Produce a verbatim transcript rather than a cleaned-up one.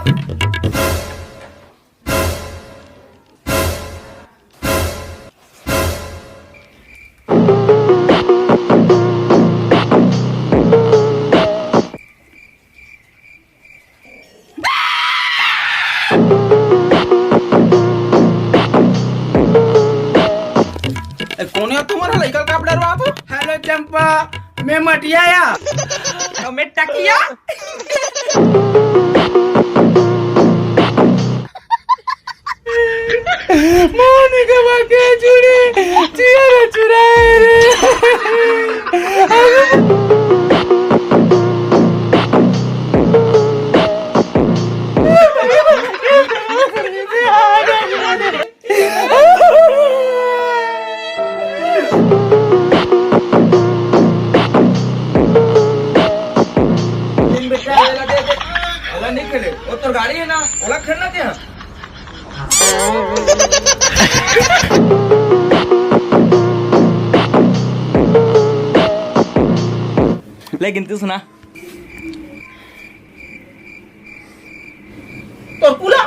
ए, कोन हे तुमन ह लइका ल काबर डरवात हो? हेलो चंपा, मैं मटिया या। अउ मैं टकिया। मोहन गवा के जुड़े, जिया चुराए रे। लेकिन बेटा, एला दे दे। ओला नहीं खेले, वो तोर गाड़ी है ना, ओला खेलना दे। लेकिन तू सुना, तोर कुला।